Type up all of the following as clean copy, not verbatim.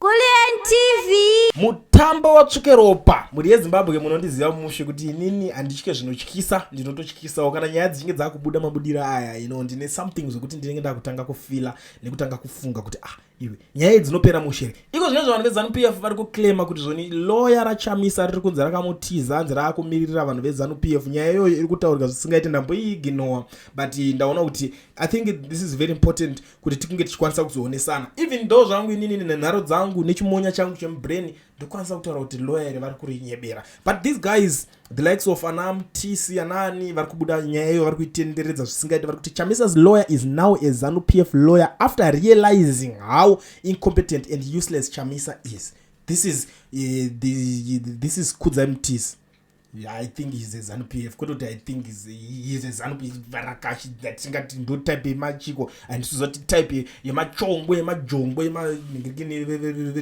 Kulliant TV. Mutambo watsvuke ropa. Mhuri yeZimbabwe munondiziva mushe kuti inini handitye zvinotyisa, ndinototyisawo kana nyaya dzichinge dzakubuda mabudiro aya, you know, ndine something zvekuti ndinenge ndakutanga kufila nekutanga kufunga kuti ah iwe nyaya idzi dzinopera mushe here. Iko zvinezvi vanhu veZanu PF vari kuclaima kuti zvoni lawyer raChamisa riri kunzi rakamutiza hanzi raakumiririra vanhu veZanu PF. Nyaya iyoyo iri kutaurika zvisingaite, ndamboiignowa but ndaona kuti I think this is very important kuti tikunge tichikwanisa kuzoonesana, even though zvangu inini nenharo dzangu nechimonya changu chemubrain ndokwanisa kutaura kuti lawyer iri vari kurinyebera, but these guys, the likes of ana Mtisi, anaani, vari kubuda nyaya iyo vari kuitenderedza zvisingaiti. Vari kuti Chamisa's lawyer is now a ZANU PF lawyer after realizing how incompetent and useless Chamisa is. This is Kudzai Mtisi. I think he's a ZANU PF, kwete kuti I think he's a ZANU PF varakashi. Tingati ndo type yemachiko, handisizoti type yemachongwe, yemajongwe,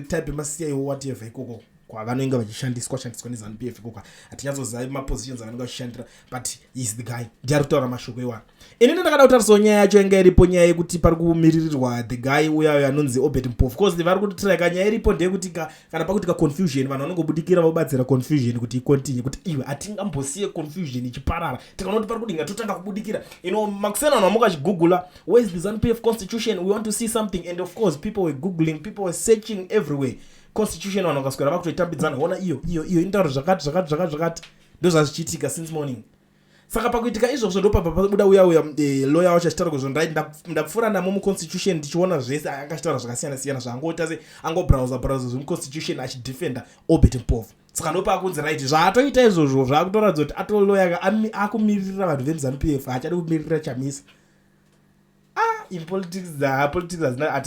type yemaCIO, whatever ikoko kwavanenge vachishandiswa shandiswa neZANU PF ikoko. Hatinyatsoziva mapositions avanenge vachishandira, but he's the guy, ndiari kutaura mashoko iwana. Inini ndakada kutarisawo nyaya yacho yanga iripo, nyaya yekuti pari kumiririrwa the guy uyayo anonzi Obert Mpofu, cause vari kutitraka. Nyaya iripo ndeyekuti kana pakuitika confusion, vanhu vanongobudikira vobatsira confusion kuti icontinue, kuti iwe hatingambosiye confusion ichiparara. Tikaona kuti pari kudinga, totanga kubudikira. Makusena vanhu vamuka achigoogle, "Where is the ZANU PF constitution? We want to see something." And of course people were googling, people were searching everywhere constitution. Vanhu vakaswera vakutoitambidzana, ona iyo iyo iyo inotaura zvakati zvakati zvakati zvakati. Ndo zvazvichiitika since morning. Saka pakuitika izvozvo ndopabva pabuda uya uya lawyer wacho achitaura kuzvo, ndapfuura namo muconstitution ndichiona zvese. Anga achitaura zvakasiyana siyana zvaangoita se angobrowsa browsa zvemuconstitution achidefenda Obert Mpofu. Saka ndopakunzi right, zvaatoita izvozvo zvaakutoratidza kuti atoloya akumiririra vanhu vemuZANU PF, haachadi kumiririra Chamisa. Ah, in politics, politics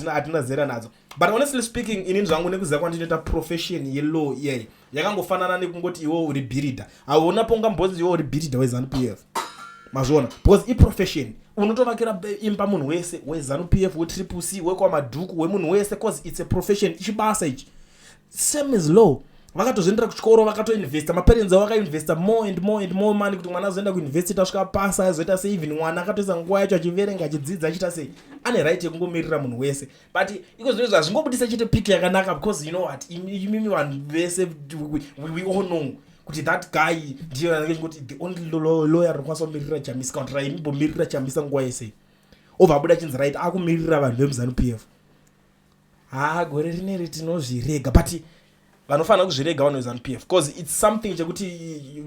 hatina zera nadzo. But honestly speaking, inini zvangu nekuziva kwandinoita profession yelaw iyai, yakangofanana nekungoti iwe uri builder. Hauna pongambonzi iwe uri builder weZANU PF, mazviona? Because iprofession, unotovakira imba munhu wese, weZANU PF, weTriple C, wekwaMadhuku, wemunhu wese, cause it's a profession, ichibasa ichi. Same as law, vakatozviendera kuchikoro, vakatoinvesta, maparents avo vakainvesta more and more and more money kuti mwana azoenda kuuniversity, asvika pasa, azoita sei. Even mwana akatoisa nguva yacho achiverenga, achidzidza, achiita sei, ane right yekungomirira munhu wese. But iko zvino hazvingobudisa chete picture yakanaka, because you know what, imimi vanhu vese, we all know kuti that guy ndiye anenge chingoti the only lawyer rinokwanisa kumirira Chamisa, kana kuti raimbomirira Chamisa nguva yese. Obva abuda chinzi right, akumirira vanhu vemuZANU PF. Ha, gore rineri tinozvirega, but vanofanira kuzvirega vanhu veZANU PF, because it's something chekuti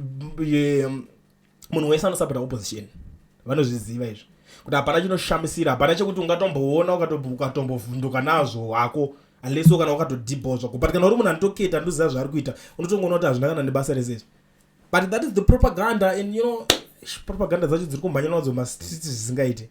munhu wese anosapota opposition vanozviziva izvo, kuti hapana chinoshamisira, hapana chekuti ungatomboona ukatombovhunduka nazvo hako, unless kana wakatodhibhawo zvako. But kana uri munhu anotoketa, andoziva zvaari kuita, unotongoona kuti hazvina kana nebasa rese izvo. But that is the propaganda, and propaganda dzacho dziri kumhanya nadzo mastreets zvisingaite.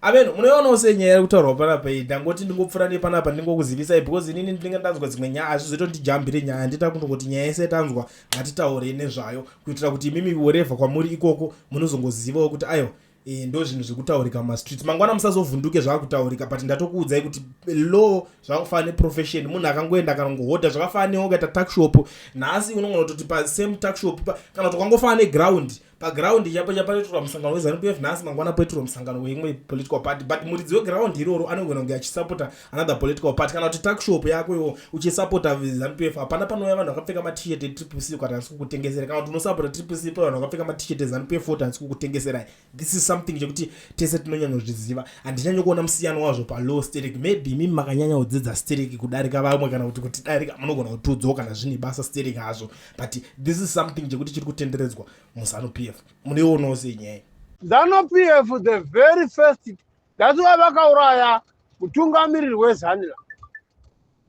Amen. Munoionawo sei nyaya iri kutaurwa panapa iyi? Ndangoti ndingopfuura nepanapa ndingokuzivisai, because inini ndinenge ndanzwa dzimwe nyaya, hazvizoitondijambire nyaya. Ndita kundongoti nyaya yese tanzwa, ngatitaurei nezvayo, kuitira kuti imimi wherever kwamuri ikoko munozongozivawo kuti aiwa, ndo zvinhu zvekutaurika mumastreets. Mangwana musazovhunduke zvaakutaurika, but ndatokuudzai kuti law zvakufanana neprofession. Munhu akangoenda akangohodha, zvakafanana newakaita tuckshop nhasi, unogona kutoti pasame tuckshop kana kuti wakangofanana neground, paground chapo chapanoitirwa musangano weZANU PF nhasi, mangwana poitirwa musangano weimwe political party, but muridzi weground iroro anogona kunge achisapota another political party. Kana kuti tuckshop yako iwo uchisapota ZANU PF, hapana panouya vanhu vakapfeka matshirt eTriple C ukati handisi kukutengesera, kana kuti unosapota Triple C, pa vanhu vakapfeka matshirt eZANU PF oti handisi kukutengeserai. This is something chekuti tese tinonyanyozviziva. Handichanyanyo kuona musiyano wazvo palaw sterek. Maybe imimi makanyanya kudzidza sterek kudarika vamwe, kana kuti kutidarika, munogona kutiudzawo kana zvine basa sterek hazvo. But this is something chekuti chiri kutenderedzwa muZANU PF. Munoionawo sei nyaya? ZANU PF, the very first, that's why vakauraya mutungamiriri weZANLA,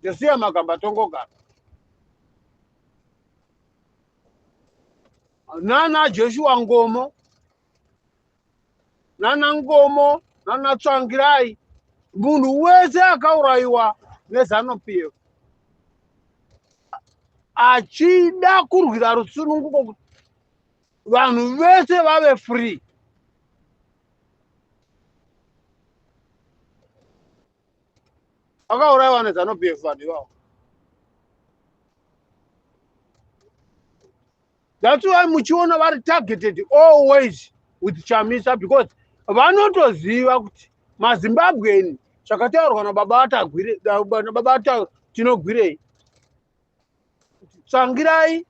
Josiah Magamba Tongogara, nana Joshua Ngomo, nana Ngomo, nana Tsvangirai. Munhu wese akaurayiwa neZANU PF achida kurwira rusununguko, vanhu vese vave free. Vakaurayiwa neZANU PF vanhu ivavo. That's why muchiona vari targeted always with Chamisa, because vanotoziva kuti maZimbabweni, zvakataurwa nababa Atagwire, nababa Tinogwirei? Tsvangirai,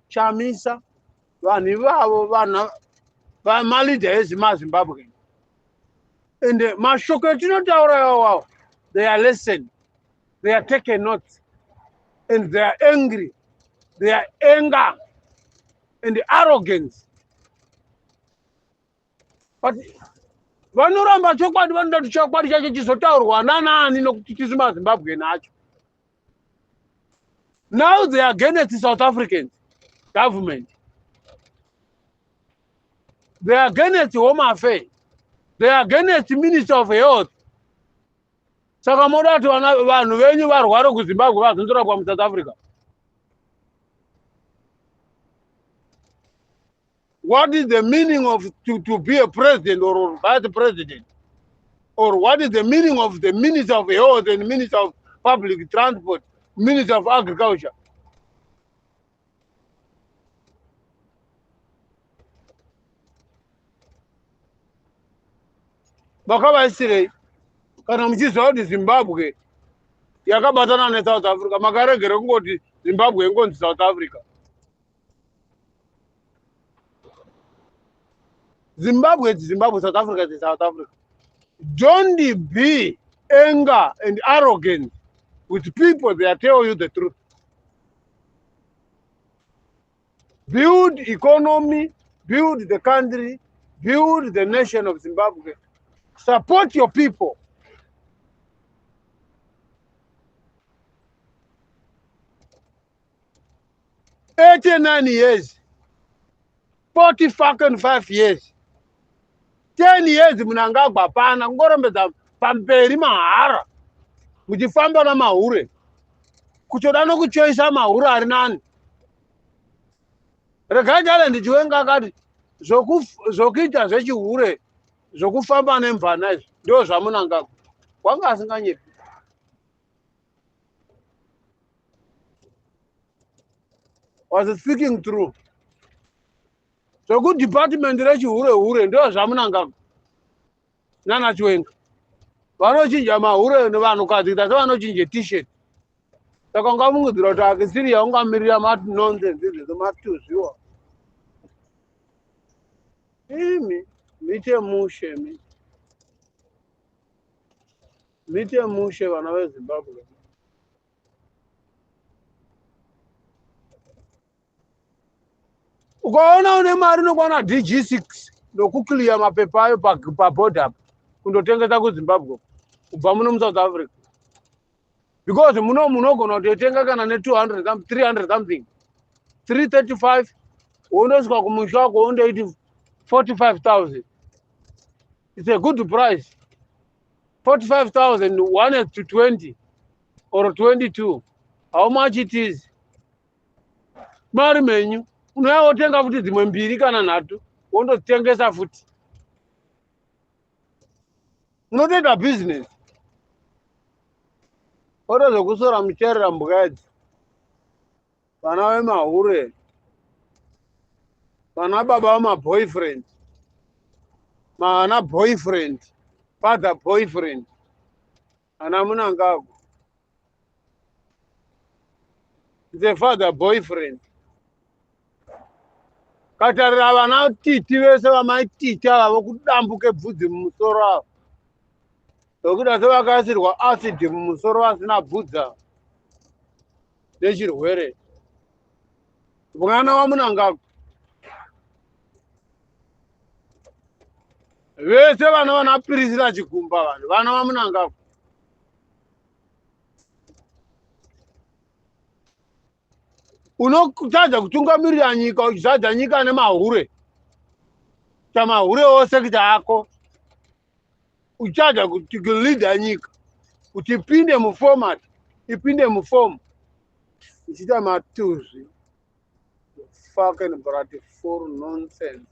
Chamisa, vanhu ivavo vana malida ezimaZimbabwe, ende mashoko etinotaura iwawawo, they are listen, they are taken notes and they are angry. They are anger and arrogance, but vanoramba chokwadi. Vanoda kuti chokwadi chacho chizotaurwa nanani, nokuti tisu maZimbabwe nacho. Now they are against South Africans government, they are against Home Affairs, they are against Minister of Health. Saka moda kuti vanhu venyu varware kuZimbabwe vazondorapwa muSouth Africa? What is the meaning of to be a president or vice president? Or what is the meaning of the Minister of Health and Minister of Public Transport, Minister of Agriculture? Makavaisirei kana muchiziva kuti Zimbabwe yakabatana neSouth Africa? Makaregere kungoti Zimbabwe ingonzi South Africa. Zimbabwe is Zimbabwe, South Africa is South Africa. Don't be anger and arrogant with people. They are tell you the truth. Build economy, build the country, build the nation of Zimbabwe. Support your people. 89 years, 40 fucking 5 years, 10 years, Mnangagwa pana kungorembedza pamberi mahara, muchifamba namahure, kuchoda nokuchoisa mahure ari nani. Regai Talent Chiwenga akati zvokuita zvechihure, zvokufamba nemvana, izvi ndo zvaMunangagwa. Wanga asinganyepi. Was speaking true. Zvekudepartment rechihure hure ndo zvaMunangagwa nana Chiwenga. Vanochinja mahure nevanhukadzi kuita sevanochinja T-shirt. Saka ungafungidzira kuti akisiri yaungamirira manonsense izvezvo, matuzviwa imi. Mite mushe, mi mite mushe, vana veZimbabwe. Ukaona une mari inokwana DG6 nokuclear mapepa ayo pabhodha, kundotengesa kuZimbabwe kubva muno muSouth Africa, because muno munogona kutotenga kana ne200, 300 something, 335, wondosvika kumusha wako wondoiti 45,000. It's a good price, 45,000, 1 to 20 or 22, how much it is. Mari menyu unouya wotenga futi dzimwe mbiri kana nhatu, wondotengesa futi, unotoita business. Otozokusora mucherera mbuka idzi, vana vemahure, vana baba vamaboyfriend, vana boyfriend, father boyfriend, ana Munangagwa, the father boyfriend. Katarira vana titi vese vamaititi ava vokudambuke bvudzi mumusoro ava, vokuda sevakaisirwa acid mumusoro, vasina bvudzi ava nechirwere. Mwana waMunangagwa, vese vana vanapirisira chigumba, vanhu vana vaMunangagwa. Unotadza kutungamirira nyika uchizadza nyika nemahure, tamahure ose kuita ako, uchada kuleada nyika kuti ipinde muformat, ipinde muform, ichiita matuzvi. Fucking bloody fool, nonsense.